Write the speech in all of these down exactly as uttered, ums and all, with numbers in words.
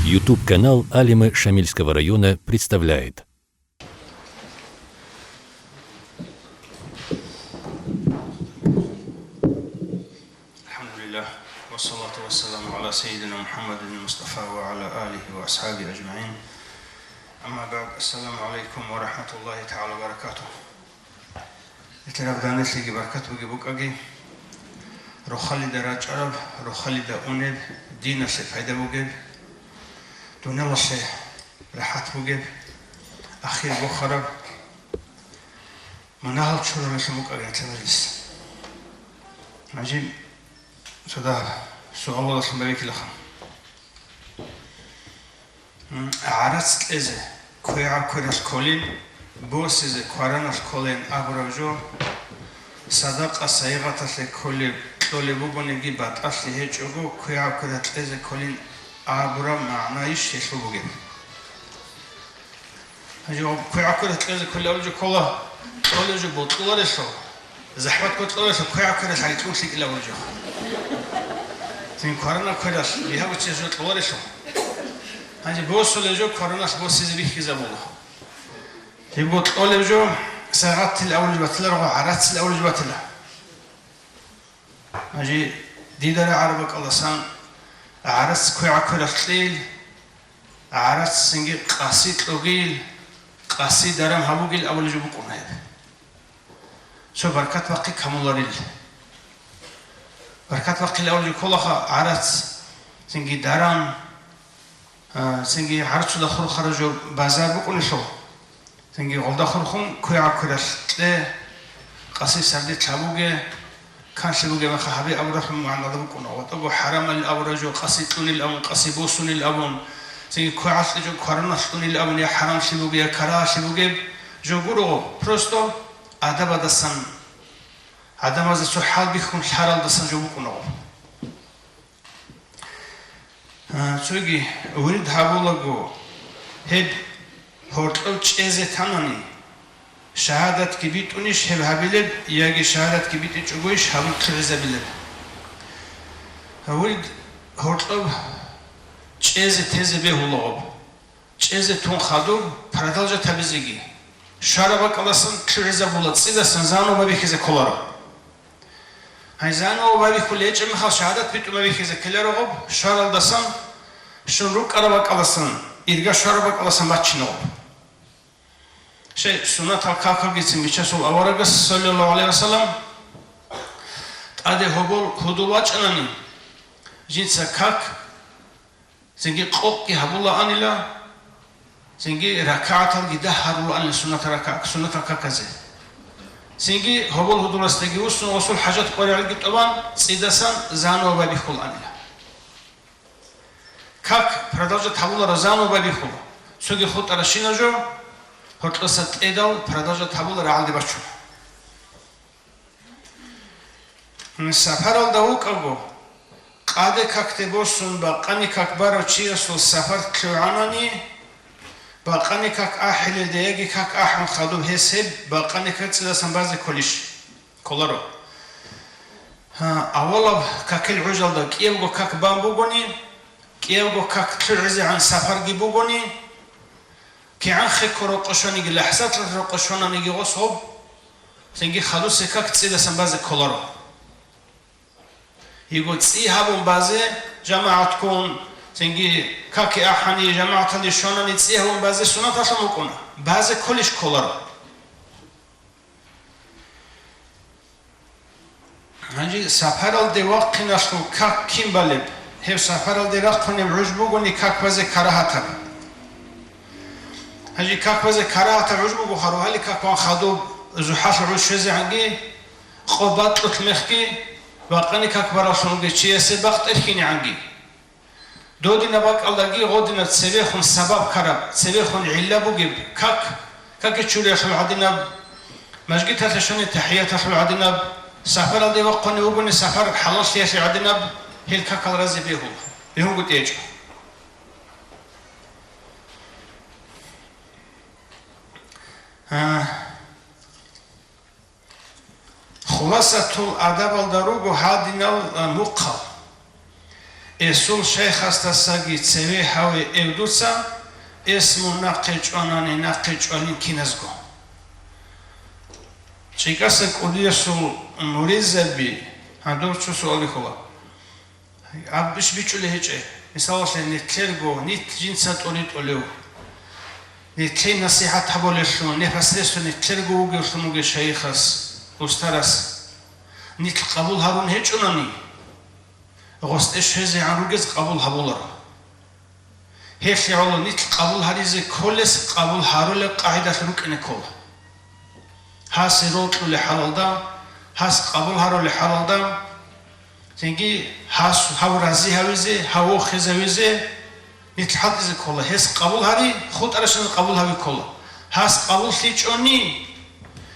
YouTube-канал Алимы Шамильского района представляет. الحمد لله، والصلاة والسلام على سيدنا محمد المصطفى وعلى آله وأصحابه أجمعين. أما بعد، السلام عليكم ورحمة الله تعالى وبركاته. Нилъер данделъиги баркат бугеб букӀаги, рохалида рачӀараб, рохалида унеб, диналъе пайда бугеб, дуниялалъе рахӀат бугеб, ахир бухараб, мунагьал чурулелъун букӀаги нилъер мажлис. Гьанже цо дагьаб суалалдалъун байбихьилаха. ГӀарац кьезе, квегӀаб квералъ кколин, босизе квараналъ кколин абураб жо, садакъа сайигъаталъе кколеб кьолеб бугониги, батӀалъи гьечӀого, квегӀаб квералъ кьезе кколин абураб магӀнайищ гьелъул бугеб? Гьанже квегӀаб квералъ кьезе кколин абулеб жо ккола, кьолеб жо бокьуларелъул, захӀмат кколелъул квегӀаб квералъ гьари кьун лъикӀила абулеб жо. Цин кваранаб квералъ бигьа-бицин жо кьоларелъул. Гьанже босулеб жо квараналъ босизе бихьизабула. Либо кьолеб жо сайигъатил абулеб жо батиларо, гӀарацил абулеб жо батила. Гьанже дида рагӀараб бакӀалдасан гӀарац квегӀаб квералъ кьел, гӀарац цинги къаси кьогил, къаси даран гьабугил абулеб жо букӀуна гьеб. Цо баркат бахъи камуларил. Баркат бахъил абулеб жо кколаха гӀарац, цинги даран, а, цинги гӀарцуда хурхараб жо базар букӀунелъул. Цинги гъолда хурхун квегӀаб квералъ кье, къаси сардилъ гьабуге, канлъи бугеб мехалъ гьабе абуралъул магӀнада букӀуна. ВатӀаго хӀарамалил абураб жо къаси кьунил абун, къаси босунил абун, цинги квегӀалъ кьечӀого квараналъ кьунил абун, я хӀарамлъи бугеб, я карагьалъи бугеб жо гурого, просто адабадасан, гӀадамазда цо хӀал бихьун лъаралдасан жо букӀуна гъоб. А, цоги вирд гьабулаго, гьеб гьоркьов чӀезе танани, шагьадатги битӀунищ гьеб гьабилеб, яги шагьадатги битӀичӀогойищ гьабун лъугӀизабилеб? Вирд гьоркьов чӀезе тезе бегьулаго. ЧӀезе тун хадуб продолжать гьабизеги. Щвараб бакӀалдасан лъугӀизабула, цӀидасан заново бихьизе кколаро. Гьай, заново бихьулеб гьечӀеб мехалъ шагьадат битӀун бихьизе ккеларо гъоб, щваралдасан, щун рукӀараб бакӀалдасан, ирга щвараб бакӀалдасан баччина гъоб. Щай, суннатал какалгицин Бичасул аварагас, саллаллагьу гӀалайгьи вассалам, тӀаде гьобол гьудул вачӀанани, жинца как Цинги къокъги гьабулаанила, цинги ракагӀаталги дагь гьарулаанила суннатал рака-, суннатал каказе. Цинги гьобол гьудуласдаги вуссун, гъосул хӀажат къваригӀелги тӀубан, цӀидасан заново байбихьулаанила. Как продолжать гьабуларо, заново байбихьула. Цоги хутӀаращина жо, гьоркьоса тӀедал продолжать гьабула рагӀалде бачула. Сапаралда вукӀаго, къаде какде босун бакъани как барав чиясул сапар лъугӀанани, бакъани как ахӀилелда яги как ахӀун хадуб гьес гьеб бакъани как цӀидасан базе кколищ? Кколаро. Гьа, авалаб какил гӀужалда кӀиябго как бан бугони, кӀиябго как лъугӀизегӀан сапарги бугони, кигӀан хекко рокъо щваниги, лахӀзаталъ рокъо щвананиги гъос гьоб, цинги хадусе как цӀидасан базе кколаро. Йиго цӀи гьабун базе, жамагӀатккун, цинги каки ахӀани, жамагӀаталде щванани цӀи гьабун базе суннаталъун букӀуна, базе кколищ кколаро. Гьанже сапаралде вахъиналъул как кин балеб? Гьеб сапаралде рахъунеб гӀуж бугони как базе карагьатаб. Гьанже как базе карагьатаб гӀуж буго, гьарухӀали как ван хадуб зухӀалъ гӀуж щвезегӀанги, къо бакьулъ мехги, бакъани как бараллъун вугев чиясе бакъ тӀерхьинегӀанги. Додинаб бакӀалдаги гъодинаб цебехун сабаб ккараб, цебехун гӀилла бугеб как, какичулиялъул гӀадинаб, мажгиталъе щвани тахӀияталъул гӀадинаб, сапаралде вахъуни вугони сапар хӀалаллъиялъе гӀадинаб, гьел какал разе бегьула, бегьунгутӀи гьечӀо. А, Хуласатул адабалда руго гьадинал, а, мухъал. Эсул шайхасдасаги цеве гьаве эв дуца, эс мун нахъе чӀванани нахъе чӀвалин киназго. ЧӀикӀаса кӀудиясул муризаби гьадур цо суалги хьула. Аб иш бичӀулей гьечӀей. Мисалалъе, нилъерго, нилъ жинца тӀоритӀулев. Нилъее насихӀат гьабулелъул, непосредственно нилъерго вугевлъун вугев шайихас, устарас. Нилъ къабул гьарун гьечӀунани, гъосде щвезегӀан ругез къабул гьабуларо. Гьелъие гӀоло нилъ къабул гьаризе кколес къабул гьарулеб къагӀидалъ рукӀине ккола. Гьасе рокьулей хӀалалда, гьас къабул гьарулей хӀалалда, цинги гьас гьав рази гьавизе, гьав вохизавизе нилъ хӀалтӀизе ккола. Гьес къабул гьари, хутӀаращинал къабул гьави ккола. Гьас къабул лъичӀони,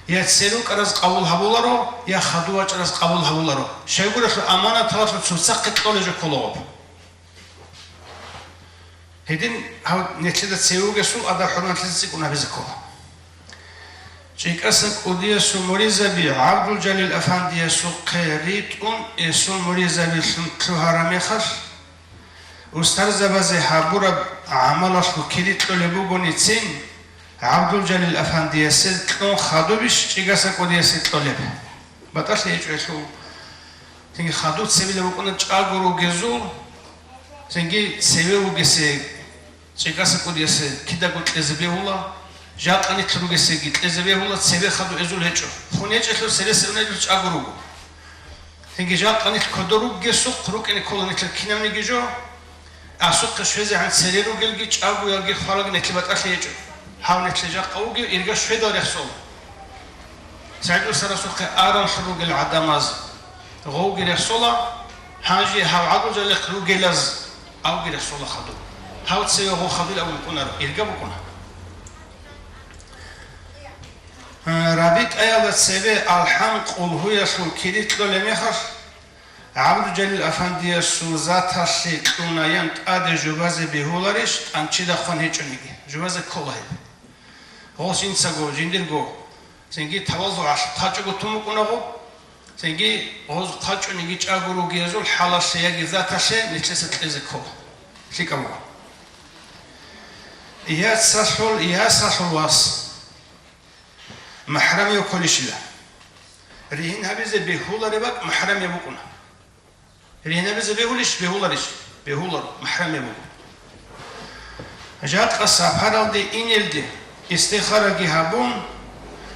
я церукӀараз къабул гьабуларо, я хадув вачӀараз къабул гьабуларо. Щайгурелъул аманаталъул цоцахъе кьолей жо ккола гъоб. Гьедин гьав нилъеда цеве вугесул адаб-хӀурматлъизе цӀикӀкӀун гьабизе ккола. ЧӀикӀаса кӀудиясул муризаби ГӀабдулжалил афандиясухъе ритӀун, эсул муризабилъун лъугьараб мехалъ, устарзабазе гьабураб гӀамалалъул кири кьолеб бугоницин, ГӀабдулжалил афандиясе кьун хадубищ ЧӀикӀаса кӀудиясе кьолеб? БатӀалъи гьечӀо гьелъул. Цинги хадуб цебила букӀуна чӀаго ругезул, цинги цеве вугесе, ЧӀикӀаса кӀудиясе кидаго кьезе бегьула, жакъа нилъ ругесеги кьезе бегьула, цебе хадуб эзул гьечӀо. Хун гьечӀелъул цересел унелъул чӀаго руго. Цинги жакъа нилъ кодор ругесухъ рукӀине ккола нилъер кинабниги жо, асухъе щвезегӀан цере ругелги чӀагоялги хвалаги нилъе батӀалъи гьечӀо. Гьав нилъе жакъа вугев ирга щведал рехсола. СагӀидусарасухъе аранлъун ругел гӀадамаз гъовги рехсола, гьанже гьав гӀадулжалихъ ругелаз авги рехсола хадуб. Гьав цеве гъов хадуб абун букӀунаро, ирга букӀуна. РабитӀаялда цебе алхӀам къулгьуялъул кири кьолеб мехалъ, ГӀабдулжалил афандиясул заталъе кьунаян тӀаде жубазе бегьуларищ, тӀанчида хъван гьечӀониги? Жубазе ккола гьеб. Гъос жинцаго, жиндирго, цинги тавазугӀалъ хъачӀого тун букӀуна гъоб, цинги гъоз хъачӀониги чӀаго ругезул хӀалалъе яги заталъе нилъеца кьезе ккола. ЛъикӀаб буго. Яцалъул, ясалъул вас. МахӀрамияв кколищила? Ригьин гьабизе бегьулареб бакӀ махӀрамияв букӀуна. Ригьин гьабизе бегьулищ, бегьуларищ? Бегьуларо, махӀрамияв буго. Жакъа сапаралде инелде истихараги гьабун,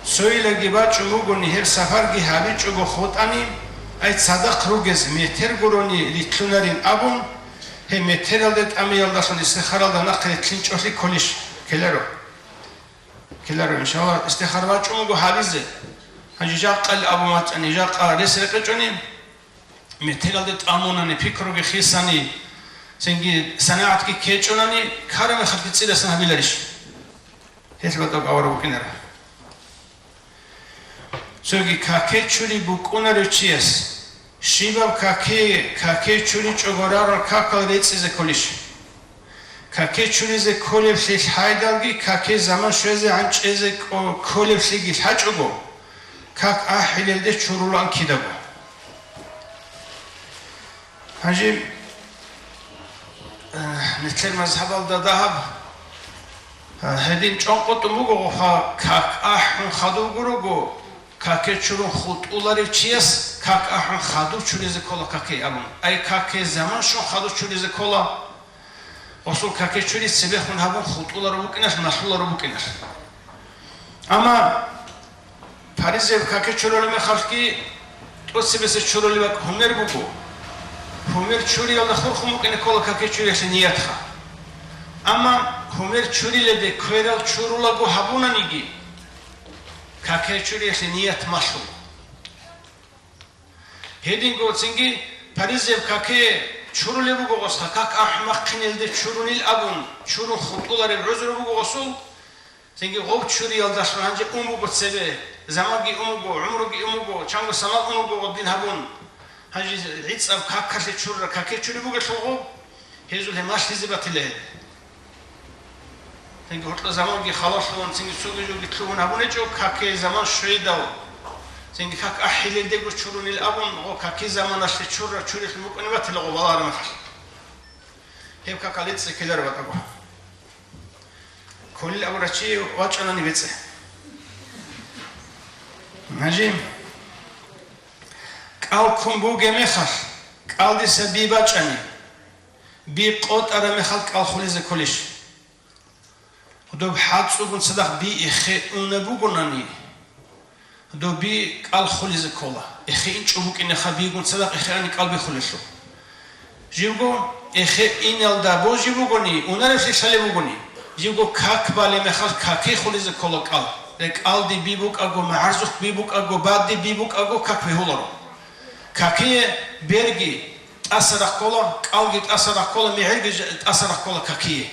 цойилаги бачӀун бугони гьеб сапарги гьабичӀого хутӀани, ай цадахъ ругез метер гурони рилълъунарин абун, гьеб метералде тӀамиялдалъун истихаралда нахъ рилълъинчӀолъи кколищ? Ккеларо. Ккеларо, иншаллагь, истихара бачӀун буго гьабизе. Гьанже жакъа абун вачӀани, жакъа рес рекъечӀони, метералде тӀамунани, пикруги хисани, цинги санагӀатги ккечӀунани, ккараб мехалъги цӀидасан гьабиларищ? Гьелъ батӀа авараг вукӀинаро. Цоги каке чури букӀунарев чияс, щибаб каке, каке чуричӀого рарал какал рецӀизе кколищ? Каке чуризе кколеблъи лъайдалги, каке заман щвезе гӀанчӀезе кко-, кколеблъиги лъачӀого, как ахӀилелде чурулаан кидаго. Гьанже, э, нилъер мазгьабалда дагьаб, э, гьедин чӀонкъотӀун буго гъоха, как ахӀун хадув гурого, каке чурун хутӀуларев чияс как ахӀун хадув чуризе ккола каке абун. Ай, каке заман щун хадув чуризе ккола. Гъосул каке чури цебехун гьабун хутӀуларо букӀиналъ, малъуларо букӀиналъ. Амма паризаяб каке чурулеб мехалъги тӀоцебесеб чурулеб бакӀ гьумер буго. Гьумер чуриялда хурхун букӀине ккола каке чуриялъе ниятха. Амма гьумер чуриледе кверал чурулаго гьабунаниги, каке чуриялъе ният малъула. Гьединго цинги паризаяб каке чурулеб буго гъосха, как ахӀмахъинелде чурунил абун, чурун хутӀулареб гӀузру буго гъосул, цинги гъов чуриялдалъун гьанже ун буго цебе, заманги ун буго, гӀумруги ун буго, чанго санал ун буго гъодин гьабун. Гьанже гӀицӀаб какалъе чурра каке чури бугелъул гъов, гьезул гьемалъизе батила гьеб. Цинги гьоркьа заманги халалъулан, цинги цоги жоги лъугьун гьабун гьечӀо, каке заман щвейдал. Цинги как ахӀилелдего чурунил абун, гъо каки заманалъе чурра чурилъун букӀунеб батила гъо балагьараб мехалъ. Гьеб какалде цӀикӀкӀинараб батӀаго. Кколел абурав чи вачӀанани бецӀе. Гьанже кӀал ккун бугеб мехалъ, кӀалдиса би бачӀани, би къотӀараб мехалъ кӀал хулизе кколищ? Доб хӀацӀцӀугун цадахъ би эхе унеб бугонани, доб би кӀал хулизе ккола. Эхе инчӀо букӀинеха бигун цадахъ эхе ани кӀал би хулелъул. Живго эхе иналда божи бугони, унаревлъи лъалеб бугони, живго как балеб мехалъ каки хулизе ккола кӀал. Рекъалде би букӀаго, магӀарзухъ би букӀаго, бадиб би букӀаго как бегьуларо. Какие берги тӀаса рахъ ккола, кӀалги тӀаса рахъ ккола, мегӀерги ж-, тӀаса рахъ ккола какие.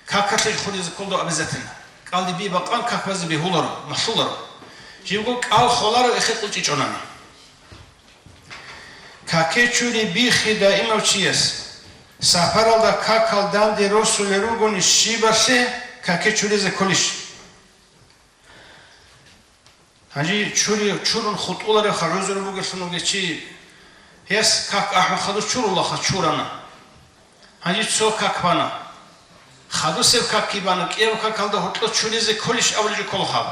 Какалъе хулизе кколдо обязательно. КӀалде би бакъан как базе бегьуларо, малъуларо. Живго кӀал холаро эхе кьучӀичӀонани. Каке чури биххи даимав чияс, сапаралда какал данде росулел ругони щибалъе каке чуризе кколищ? Гьанже чури чурун хутӀуларевха гӀузру бугелъун вугев чи, гьес как ахӀун хадур чурулаха, чурана. Гьанже цо как бана. Хадусеб какги бана, кӀияб какалда гьоркьо чуризе кколищ абулеб жо ккола гьаб.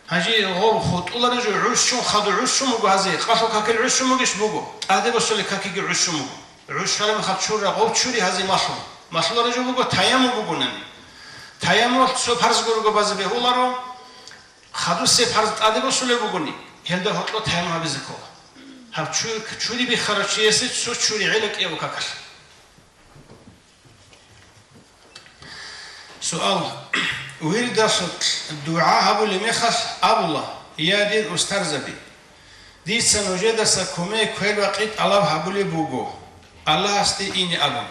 Гьанже гъов хутӀуларев жо гӀущун, хадур гӀущун буго гьазе, къалъул какил гӀущун бугищ? Буго. ТӀаде босулеб какиги гӀущун буго. ГӀущ щвараб мехалъ чура, гъов чури гьазе малъун. Малъулареб жо буго, таяммум бугонани. Таяммумалъ цо парз гурого базе бегьуларо, хадусеб парз тӀаде босулеб бугони, гьелда гьоркьо таяммум гьабизе ккола. Гьаб чу-, чури биххарав чиясе цо чури гӀела кӀияб какалъ. Суал. Вирдалъулъ дугӀа гьабулеб мехалъ абула: «Я, дир устарзаби, дица нужедаса кумек, квербакъи тӀалаб гьабулеб буго, Аллагьасде ине», — абун.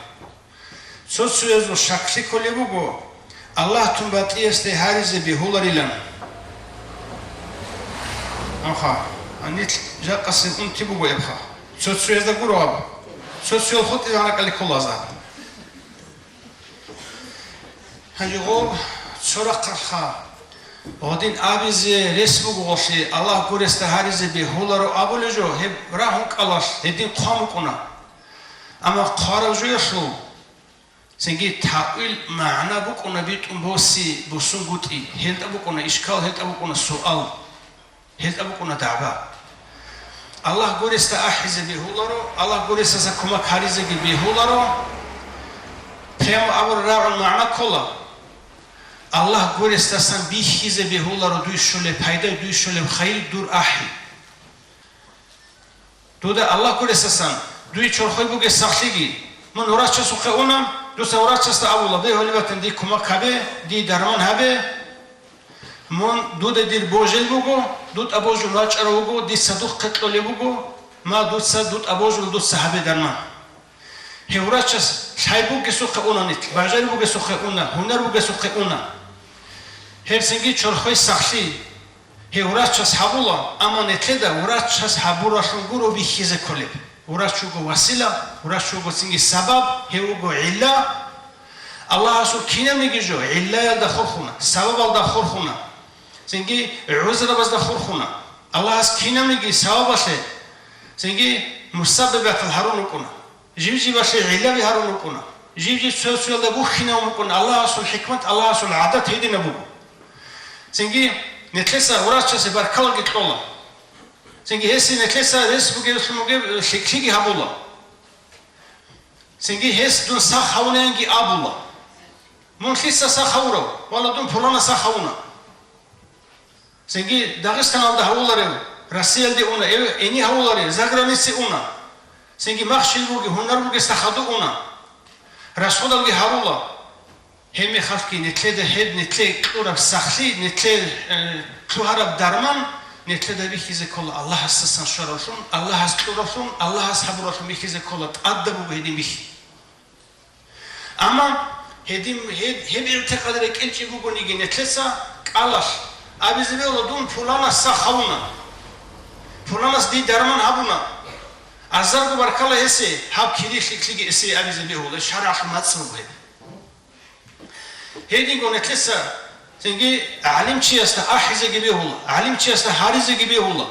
Цо-цоязул щаклъи кколеб буго, Аллагь тун батӀиясде гьаризе бегьуларилан. Аха, гьанилъ жакъасеб унти буго эбха. Цо-цоязда гуро аб. Цо-цоял хутӀи гьанакӀалде ккола азаб. Гьанже гъоб цо рахъалъха, гъодин абизе рес буго гъолъи, Аллагь гуресда гьаризе бегьуларо абулеб жо, гьеб рагьун кӀалалъ гьедин хъван букӀуна. Амма хъварав жоялъул цинги таъвил магӀна букӀуна битӀун боси бусунгутӀи, гьелда букӀуна ишкал, гьелда букӀуна суал. ГьелтӀа букӀуна дагӀба. Аллагь гуресда ахӀизе бегьуларо, Аллагь гуресдаса кумек гьаризеги бегьуларо. Прямо абураб рагӀун магӀна ккола: Аллагь гуресдасан бихьизе бегьуларо дуй щолеб пайда, дуй щолеб хайир, дур ахӀи. Дуда Аллагь гуресдасан дуй чорхой бугес сахлъиги, мун врачасухъе уна, дуца врачасда абула: «Бе, гьолеб батани, дие кумек гьабе, дие дарман гьабе». Мун, дуда дир божел буго, дуда божун вачӀарав вуго, дица духъе кьолеб буго, ма дуца дуда божун дуца гьабе дарман. Гьев врачас лъай бугесухъе уна нилъ, бажари бугесухъе уна, гьунар бугесухъе уна. Гьеб цинги чорхой сахлъи. Гьев врачас гьабула, амма нилъеда врачас гьабуралъун гуро бихьизе кколеб. Врач вуго васила, врач вуго цинги сабаб, гьев вуго гӀилла. Аллагьасул кинабниги жо гӀиллаялда хурхуна, сабабалда хурхуна, цинги гӀузрабазда хурхуна. Аллагьас кинабниги сабабалъе, цинги мусаббабатал гьарун рукӀуна. Жив-живалъе гӀиллаби гьарун рукӀуна. Жив-жив цо-цоялда бухьинавун букӀуна. Аллагьасул хӀикмат, Аллагьасул гӀадат гьединаб буго. Цинги нилъеца врачасе баркалаги кьола. Цинги гьесие нилъеца рес бугевлъун бугеб лъикӀлъиги гьабула. Цинги гьес дун сах гьавунаянги абула. Мун лъица сах гьавурав? Вала, дун пуланас сах гьавуна. Цинги Дагъистаналда гьавуларев, Россиялде уна, эв-, гьенив гьавуларев, загранице уна. Цинги махщел бугеб, гьунар бугесда хадув уна. Расходалги гьарула. Гьеб мехалъги нилъеда гьеб нилъее кьураб сахлъи, нилъее, э, лъугьараб дарман нилъеда бихьизе ккола Аллагьасдасан щваравлъун, Аллагьас кьуравлъун, Аллагьас гьабуравлъун бихьизе ккола, тӀадаб буго гьедин бихьи. Амма гьедин, гьеб, гьеб игӀтикъад рекӀелчӀеб бугониги нилъеца кӀалалъ абизе бегьула: «Дун пуланас сах гьавуна, пуланас дие дарман гьабуна, азарго баркала гьесие, гьаб кири лъикӀлъиги эсие», — абизе бегьула, шаргӀалъул мацӀ буго гьеб. Гьединго нилъеца цинги гӀалимчиясда ахӀизеги бегьула, гӀалимчиясда гьаризеги бегьула.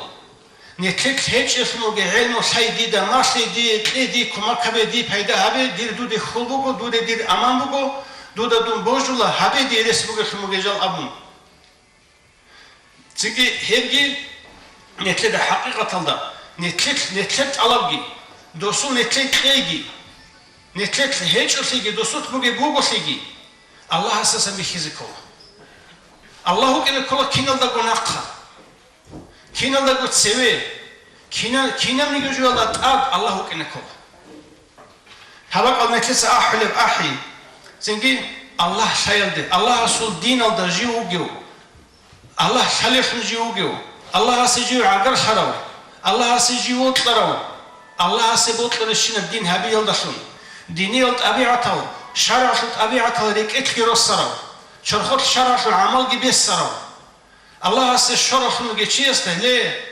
Нилъелъ гьечӀелъун бугеб гӀелму лъай дида, малъе дие кье, дие кумак гьабе, дие пайда гьабе, дир дуде хьул буго, дуде дир аман буго, дуда дун божула, гьабе дие рес бугелъун бугеб жал абун. Цинги гьебги нилъеда хӀакъикъаталда, нилъелъ, нилъер тӀалабги, досул нилъее кьейги, нилъелъ гьечӀолъиги, досулъ бугеб буголъиги, Аллагьасдасан бихьизе ккола. Аллагь вукӀине ккола киналдаго нахъа. Киналдаго цеве, кина-, кинабниги жоялда тӀад Аллагь вукӀине ккола. Гьаб бакӀал нилъеца ахӀулеб ахӀи, цинги Аллагь лъаялде, Аллагьасул диналда жив вугев, Аллагь лъалевлъун жив вугев, Аллагьасе жив гӀагарлъарав, Аллагьасе жив вокьарав, Аллагьасе бокьаращинаб дин гьабиялдалъун, диниял тӀабигӀатал, шаргӀалъул тӀабигӀатал рекӀелъги росарав, чорхолъ шаргӀалъул гӀамалги бесарав, Аллагьасе щваралъун вугев чиясда: «Ле,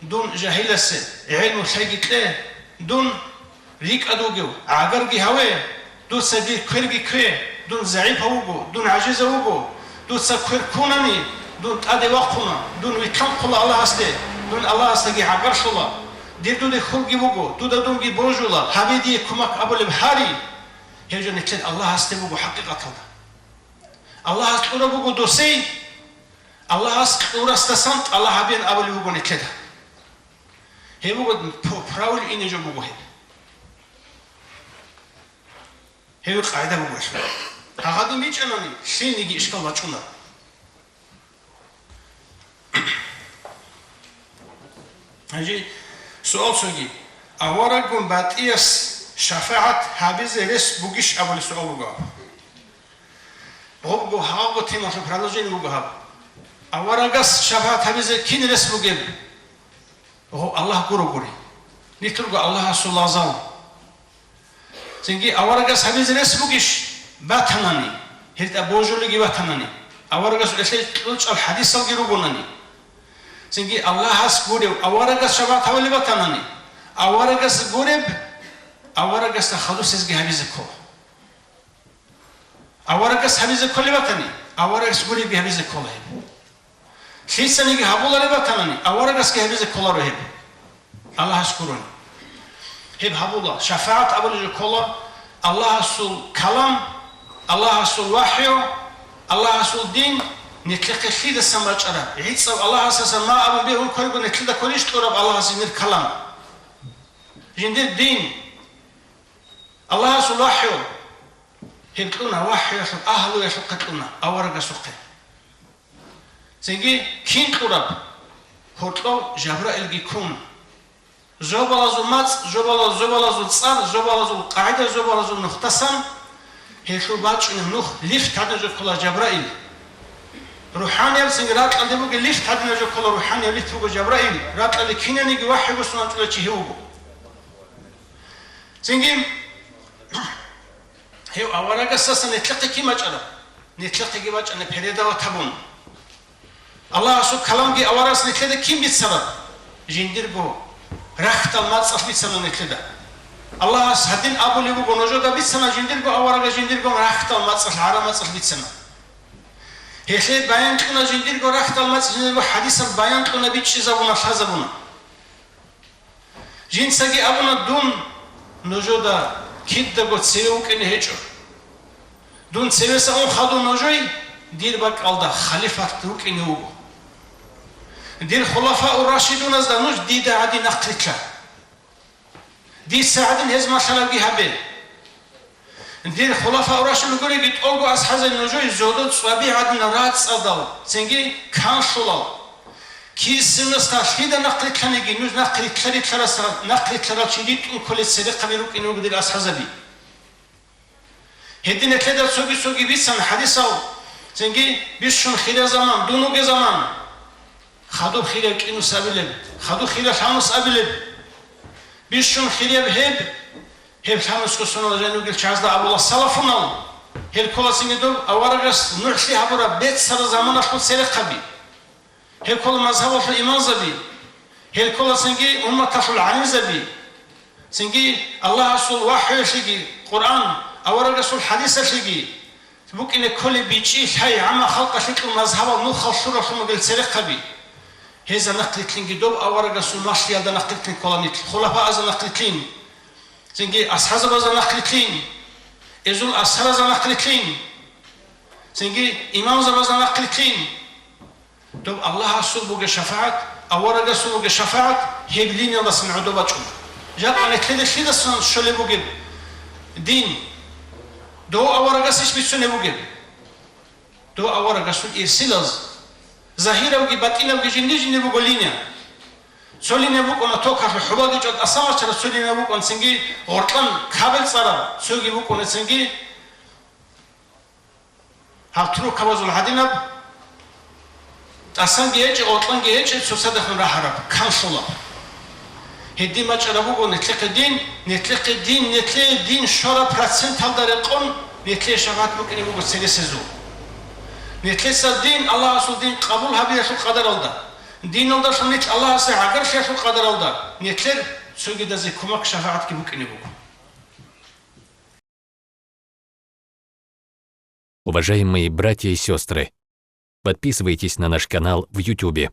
дун жагьиласе гӀелму лъайги кье, дун рикӀкӀад вугев, гӀагарги гьаве, дуца дир кверги ккве, дун загӀипав вуго, дун гӀажизав вуго, дуца квер ккунани, дун тӀаде вахъуна, дун вилълъанхъула Аллагьасде, дун Аллагьасдаги гӀагарлъула, дир дуде хьулги буго, дуда дунги божула, гьабе дие кумак абулеб гьари». Гьеб жо нилъер Аллагьасде буго хӀакъикъаталда. Аллагьас кьураб буго досей, Аллагьас кьурасдасан тӀалаб гьабеян абулеб буго нилъеда. Гьеб буго п-, правил ине жо буго гьеб. Гьеб къагӀида буго гьелъул. Гьагъадин бичӀанани, лъиениги ишкал бачӀуна. Гьанже суал цоги, авараггун батӀияс шафагӀат гьабизе рес бугищ абулеб суал буго. Гъобго гьалго темалъул продолжение буго гьаб. Аварагас шафагӀат гьабизе кин рес бугеб? Гъо, Аллагь гуро гури. Нилъерго Аллагьасул лагъзал. Цинги аварагас гьабизе рес бугищ батанани, гьелда божулеги батанани? Аварагас гьелъе кьучӀал хӀадисалги ругонани? Цинги Аллагьас гурев аварагас шафагӀат гьабулеб батанани? Аварагас гуреб, аварагасда хадусезги гьабизе ккола. Аварагас гьабизе кколеб батани, аварагас гуребги гьабизе ккола гьеб. Лъицаниги гьабулареб батанани, аварагасги гьабизе кколаро гьеб. Аллагьас гурони. Гьеб гьабула, шафагӀат абулеб жо ккола, Аллагьасул калам, Аллагьасул вахӀю, Аллагьасул дин, нилъехъе лъидасан бачӀараб, гӀицӀаб Аллагьасасан ма абун бегьун кколеб нилъеда кколищ кьураб Аллагьас жиндир калам? Жиндир дин, Аллагьасул вахӀю, гьеб кьуна вахӀюялъул агьлуялъухъе кьуна, аварагасухъе. Цинги кин кьураб? Гьоркьов Жабраилги ккун. Зобалазул мацӀ, зобала-, зобалазул цӀар, зобалазул къагӀида, зобалазул нухдасан гьелъул бачӀунеб нух лифт гьадинаб жо ккола Жабраил. РухӀанияб цинги ракьалде бугеб лифт гьадинаб жо ккола, рухӀанияб лифт буго Жабраил, ракьалде кинаниги вахӀю босун вачӀулев чи гьев вуго. Цинги гьев аварагасдасан нилъехъе кин бачӀараб? Нилъехъеги бачӀана передавать гьабун. Аллагьасул каламги аварагас нилъеда кин бицараб? Жиндирго рахьдал мацӀалъ бицана нилъеда. Аллагьас гьадин абулеб буго, нужеда бицана жиндирго аварагас жиндирго рахьдал мацӀалъ, гӀараб мацӀалъ бицана. Гьелъе баян кьуна жиндирго рахьдал мацӀ, жиндирго хӀадисал баян кьуна, бичӀчӀизабуна, лъазабуна. Жинцаги абуна: «Дун нужеда кидаго цеве вукӀине гьечӀо. Дун цевеса ун хадув нужее дир бакӀалда халифат вукӀине вуго. Дир хулафаур-рашидуназда нуж дида гӀадин нахърилълъа. Дица гӀадин гьез малъарабги гьабе. Дир хулафаур-рашидун гуреги тӀолго асхӀазаби нужее зодо цӀваби гӀадин рацӀцӀадал, цинги канлъулал. Кисинасда лъида нахърилълъаниги, нуж нахърилълъа-рилълъараса нахърилълъарал чи ритӀун кколел церехъаби рукӀине руго дир асхӀазаби». Гьедин нилъеда цоги-цоги бицана хӀадисал, цинги бищун хираб заман, дун вугеб заман. Хадуб хираб кӀинус абилеб, хадуб хираб лъанус абилеб. Бищун хираб гьеб, гьеб лъанусго сонал жанивгил чагӀазда абула салафунал. Гьел ккола цинги доб аварагас нугӀлъи гьабураб беццараб заманалъул церехъаби. Гьел ккола мазгьабалъул имамзаби, гьел ккола цинги умматалъул гӀалимзаби, цинги Аллагьасул вахӀюялъеги, Къуръан, аварагасул хӀадисалъеги букӀине кколеб бичӀчӀи лъай гӀамма халкъалъе кьун мазгьабал нухал лъуралъун бугел церехъаби. Гьезда нахърилълъинги доб аварагасул малъиялда нахърилълъин ккола нилъ, хулафаазда нахърилълъин, цинги асхӀазабазда нахърилълъин, эзул асхӀаразда нахърилълъин, цинги имамзабазда нахърилълъин. Доб Аллагьасул бугеб шафагӀат, аварагасул бугеб шафагӀат, гьеб линиялдасан гӀодо бачӀун. Жакъа нилъеда лъидасан щолеб бугеб дин? Дов аварагасищ бицунеб бугеб? Дов аварагасул ирсилаз, загьиравги батӀинавги жинди-жинди буго линия. Цо линия букӀуна токалъул хӀубалги чӀван тӀасамачараб, цо линия букӀуна цинги гъоркьан кабел цӀараб, цоги букӀуна цинги гьаб трубкабазул гӀадинаб, тӀасанги гьечӀеб, гъоркьанги гьечӀеб, цоцадехун рагьараб, канлъулаб. Гьедин бачӀараб буго нилъехъе дин, нилъехъе дин, нилъее дин щвараб проценталда рекъон нилъее шафагӀат букӀине буго цересезул. Нилъеца дин, Аллагьасул дин къабул гьабиялъул къадаралда, диналдалъун нилъ Аллагьасе гӀагарлъиялъул къадаралда нилъер цогидазе кумек-шафагӀатги букӀине буго. Уважаемые братья и сестры, подписывайтесь на наш канал в Ютубе.